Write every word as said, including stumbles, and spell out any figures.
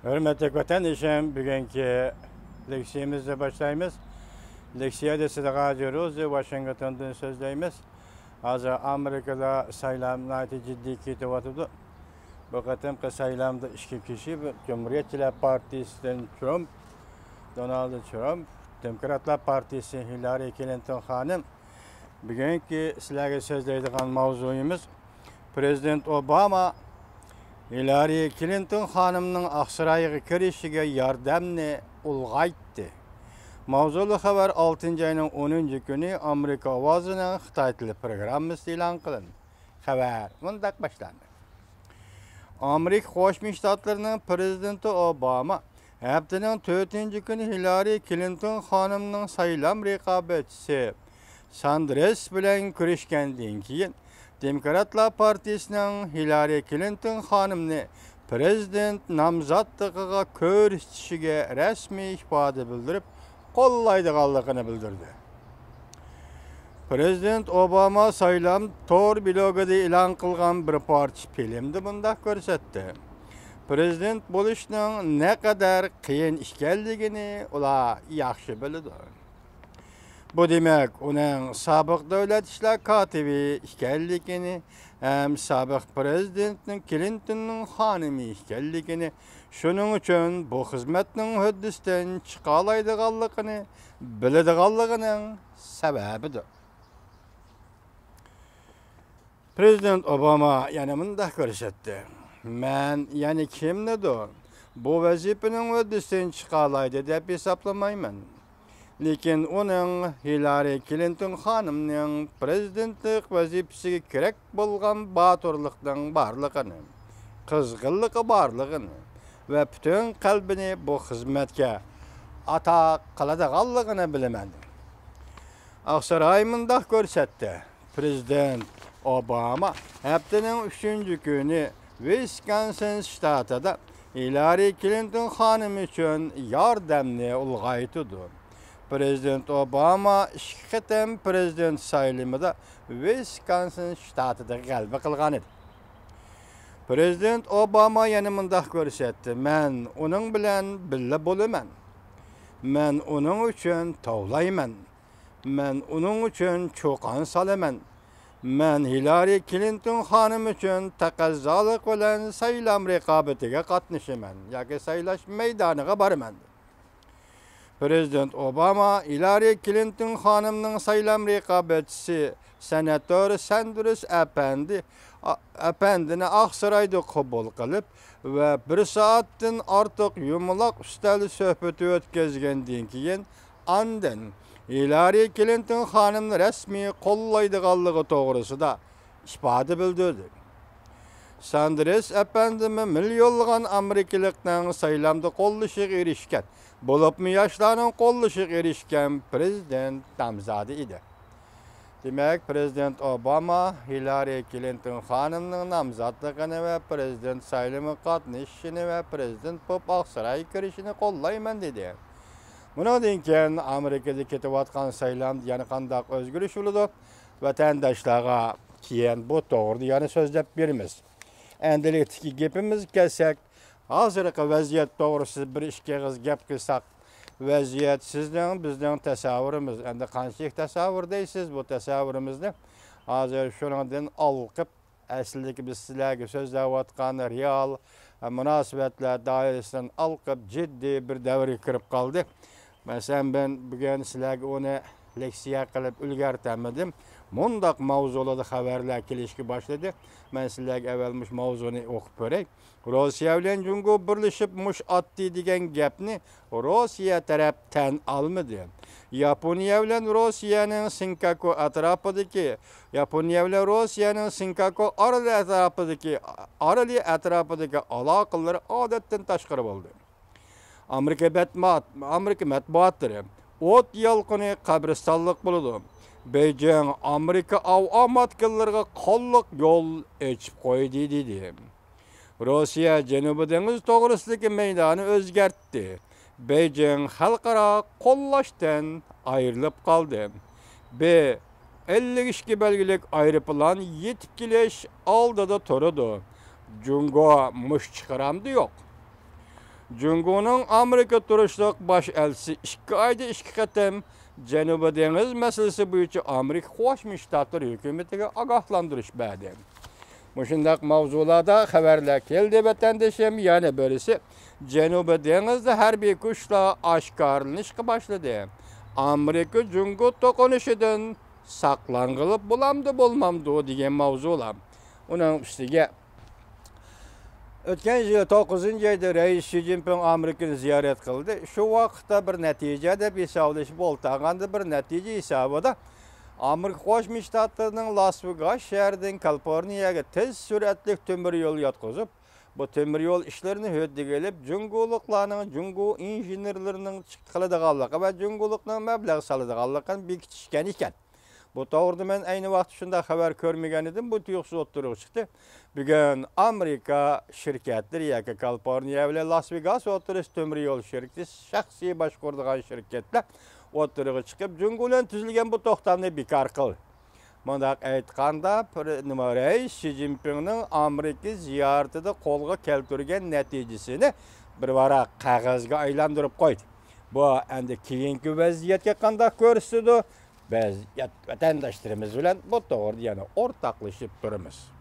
ھۆرمەتلىك ۋەتەندىشىم، بۈگۈنكى لېكسىيەمىزنى باشلايمىز. لېكسىيەدە سىدىق ھاجى روزى، ۋاشىنگتوندىن سۆزلەيمىز. ھازىر ئامېرىكىدا سايلام ناھايىتى جىددىي كېتىۋاتىدۇ. بۇ قېتىمقى سايلامدا ئىككى كىشى، جۇمھۇرىيەتچىلەر پارتىيىسىدىن ترامپ، دونالد ترامپ، دېموكراتلار پارتىيىسى ھىللارى كلىنتون خانىم. بۈگۈنكى سىلەرگە سۆزلەيدىغان ماۋزۇيىمىز، پىرېزىدېنت ئوباما ھىلارى كلىنتون خانىمنىڭ ئاقسارايغا كىرىشىگە ياردەمنى ئۇلغايتتى. ماۋزۇلۇق خەۋەر ئالتىنچى ئاينىڭ ئونىنچى كۈنى ئامېرىكا ئاۋازىنىڭ خىتاي تىلى پروگراممىسىدا ئېلان قىلىندى. خەۋەر مۇنداق باشلاندى. ئامېرىكا قوشما شتاتلىرىنىڭ پىرېزىدېنتى ئوباما ھەپتىنىڭ تۆتىنچى كۈنى ھىلارى كلىنتون خانىمنىڭ سايلام رىقابەتچىسى ساندرېس بىلەن كۆرۈشكەندىن كېيىن، دېموكراتلار پارتىيىسىنىڭ ھىلارى كلىنتون خانىمنى پىرېزىدېنت نامزاتلىقىغا كۆرسىتىشىگە رەسمىي ئىپادە بىلدۈرۈپ، قوللايدىغانلىقىنى بىلدۈردى. پىرېزىدېنت ئوباما سايلام تور بىلوگىدا ئېلان قىلغان بىر پارچە فىلىمدە مۇنداق كۆرسەتتى: پىرېزىدېنت بولۇشنىڭ نەقەدەر قىيىن ئىكەنلىكىنى ئۇلار ياخشى بىلىدۇ. بۇ دېمەك، ئۇنىڭ سابىق دۆلەت ئىشلار كاتىپى ئىكەنلىكىنى ھەم سابىق پىرېزىدېنتنىڭ كلىنتوننىڭ خانىمى ئىكەنلىكىنى، شۇنىڭ ئۈچۈن بۇ خىزمەتنىڭ ھۆددىسىدىن چىقالايدىغانلىقىنى بىلىدىغانلىقىنىڭ سەۋەبىدۇر. پىرېزىدېنت ئوباما يەنە مۇنداق كۆرسەتتى: مەن يەنە كىمنىدۇر بۇ ۋەزىپىنىڭ ھۆددىسىدىن چىقالايدۇ دەپ ھېسابلىمايمەن. لېكىن ئۇنىڭ ھىلارى كلىنتون خانىمنىڭ پىرېزىدېنتلىق ۋەزىپىسىگە كېرەك بولغان باتۇرلۇقنىڭ بارلىقىنى، قىزغىنلىقى بارلىقىنى ۋە پۈتۈن قەلبىنى بۇ خىزمەتكە ئاتا قىلىدىغانلىقىنى بىلىمەن. ئاقساراي مۇنداق كۆرسەتتى: پىرېزىدېنت ئوباما ھەپتىنىڭ ئۈچىنچى كۈنى ۋىسكونسىن شتاتىدا ھىلارى كلىنتون خانىم ئۈچۈن ياردەمنى ئۇلغايتىدۇ. پىرېزىدېنت ئوباما ئىككى قېتىم پىرېزىدېنت سايلىمىدا ۋىسكونسىن شتاتىدا غەلىبە قىلغان ئىدى. پىرېزىدېنت ئوباما يەنە مۇنداق كۆرسەتتى: مەن ئۇنىڭ بىلەن بىللە بولىمەن. مەن ئۇنىڭ ئۈچۈن توۋلايمەن. مەن ئۇنىڭ ئۈچۈن چۇقان سالىمەن. مەن ھىلارى كلىنتون خانىم ئۈچۈن تەقەززالىق بىلەن سايلام رىقابىتىگە قاتنىشىمەن ياكى سايلاش مەيدانىغا بارىمەن. پىرېزىدېنت ئوباما ھىلارى كلىنتون خانىمنىڭ سايلام رىقابەتچىسى سېناتور ساندېرس ئەپەندى، ئەپەندىنى ئاقسارايدا قوبۇل قىلىپ ۋە بىر سائەتتىن ئارتۇق يۇمىلاق ئۈستەل سۆھبىتى ئۆتكۈزگەندىن كېيىن، ئاندىن ھىلارى كلىنتون خانىمنى رەسمىي قوللايدىغانلىقى توغرىسىدا ئىپادە بىلدۈردى. ساندېرس ئەپەندىمۇ مىليونلىغان ئامېرىكىلىقنىڭ سايلامدا قوللىشىغا ئېرىشكەن، بولۇپمۇ ياشلارنىڭ قوللىشىغا ئېرىشكەن پىرېزىدېنت نامزادى ئىدى. دېمەك، پىرېزىدېنت ئوباما ھىلارى كلىنتون خانىمنىڭ نامزاتلىقىنى ۋە پىرېزىدېنت سايلىمىغا قاتنىشىشىنى ۋە پىرېزىدېنت بولۇپ ئاقسارايغا كىرىشىنى قوللايمەن، دېدى. بۇنىڭدىن كېيىن ئامېرىكىدا كېتىۋاتقان سايلامدا يەنە قانداق ئۆزگىرىش بولىدۇ؟ ۋەتەنداشلارغا كېيىن بۇ توغرىدا يەنە سۆزلەپ بېرىمىز. ئەمدىلىكتىكى گېپىمىزگە كەلسەك، ھازىرقى ۋەزىيەت توغرىسىدا بىر ئىككى ئېغىز گەپ قىلساق، ۋەزىيەت سىزنىڭ، بىزنىڭ تەسەۋۋۇرىمىز، ئەمدى قانچىلىك تەسەۋۋۇر دەيسىز، بۇ تەسەۋۋۇرىمىزنى ھازىر شۇنىڭدىن ئالقىپ، ئەسلىدىكى بىز سىلەرگە سۆزلەۋاتقان رېئال مۇناسىۋەتلەر دائىرىسىدىن ئالقىپ، جىددىي بىر دەۋرگە كىرىپ قالدى. مەسىلەن، مەن بۈگۈن سىلەرگە ئۇنى لېكسىيە قىلىپ ئۈلگەرتەلمىدىم. مۇنداق ماۋزۇلاردا خەۋەرلەر كېلىشكە باشلىدى. مەن سىلەرگە ئەۋۋەل مۇشۇ ماۋزۇنى ئوقۇپ بېرەي. روسىيە بىلەن جۇڭگو بىرلىشىپ مۇش ئاتتى دېگەن گەپنى روسىيە تەرەپ تەن ئالمىدى. ياپونىيە بىلەن روسىيەنىڭ سىنكاكۇ ئەتراپىدىكى، ياپونىيە بىلەن روسىيەنىڭ سىنكاكۇ ئارىلى ئەتراپىدىكى، ئارىلى ئەتراپىدىكى ئالاقىلىرى ئادەتتىن تاشقىرى بولدى. ئامېرىكا مەتبۇئات-، ئامېرىكا مەتبۇئاتلىرى: ئوت يالقۇنى قەبرىستانلىق بولىدۇ. بېيجىڭ ئامېرىكا ئاۋۇ ئاماتكىنلىرىغا قانلىق يول ئېچىپ قويدى، دېدى. روسىيە جەنۇبىي دېڭىز توغرىسىدىكى مەيدانى ئۆزگەرتتى. بېيجىڭ خەلقئارا قوللاشتىن ئايرىلىپ قالدى. بى ئەللىك ئىككى بەلگىلىك ئايروپىلان يېتىپ كېلىش ئالدىدا تۇرىدۇ. جۇڭگو مۇش چىقىرامدا يوق. جۇڭگونىڭ ئامېرىكا تۇرۇشلۇق باش ئەلچىسى ئىككى ئايدا ئىككى قېتىم جەنۇبىي دېڭىز مەسىلىسى بويىچە ئامېرىكا قوشما شتاتلىرى ھۆكۈمىتىگە ئاگاھلاندۇرۇش بەردى. مۇشۇنداق ماۋزۇلاردا خەۋەرلەر كەلدى، ۋەتەندىشىم. يەنە بىرسى، جەنۇبىي دېڭىزدا ھەربىي كۈچلەر ئاشكارىلىنىشقا باشلىدى. ئامېرىكا جۇڭگو توقۇنۇشىدىن ساقلانغىلى بولامدۇ، بولمامدۇ دېگەن ماۋزۇلار. ئۇنىڭ ئۈستىگە ئۆتكەن يىل توققۇزىنچى ئايدا رەئىس شى جىنپىڭ ئامېرىكىنى زىيارەت قىلدى. شۇ ۋاقىتتا بىر نەتىجە دەپ ھېسابلىشىپ بولتاغاندا، بىر نەتىجە ھېسابىدا ئامېرىكا قوشما شتاتلىرىنىڭ لاس ۋېگاس شەھىرىدىن كالىفورنىيەگە تېز سۈرئەتلىك تۆمۈر يول ياتقۇزۇپ، بۇ تۆمۈر يول ئىشلىرىنى ھۆددىگە ئېلىپ، جۇڭگولۇقلارنىڭ، جۇڭگو ئىنژېنېرلىرىنىڭ قىلىدىغانلىقى ۋە جۇڭگولۇقنىڭ مەبلەغ سالىدىغانلىقىنى بېكىتىشكەن ئىكەن. بۇ توغرىدا مەن ئەينى ۋاقىتتا شۇنداق خەۋەر كۆرمىگەن ئىدىم، بۇ تۇيۇقسىز ئوتتۇرىغا چىقتى. بۈگۈن ئامېرىكا شىركەتلىرى ياكى كالىفورنىيە بىلەن لاس ۋېگاس ئوتتۇرىسى تۆمۈر يول شىركىتى شەخسىي باشقۇرىدىغان شىركەتلەر ئوتتۇرىغا چىقىپ، جۇڭگو بىلەن تۈزۈلگەن بۇ توختامنى بېكار قىلدى. مۇنداق ئېيتقاندا، پر-، نېمە، رەئىس شى جىنپىڭنىڭ ئامېرىكا زىيارىتىدە قولغا كەلتۈرگەن نەتىجىسىنى بىر ۋاراق قەغەزگە ئايلاندۇرۇپ قويدى. بۇ ئەمدى كېيىنكى ۋەزىيەتكە قانداق كۆرسىتىدۇ؟ بىز يات-، ۋەتەنداشلىرىمىز بىلەن بۇ توغرىدا يەنە ئورتاقلىشىپ تۇرىمىز.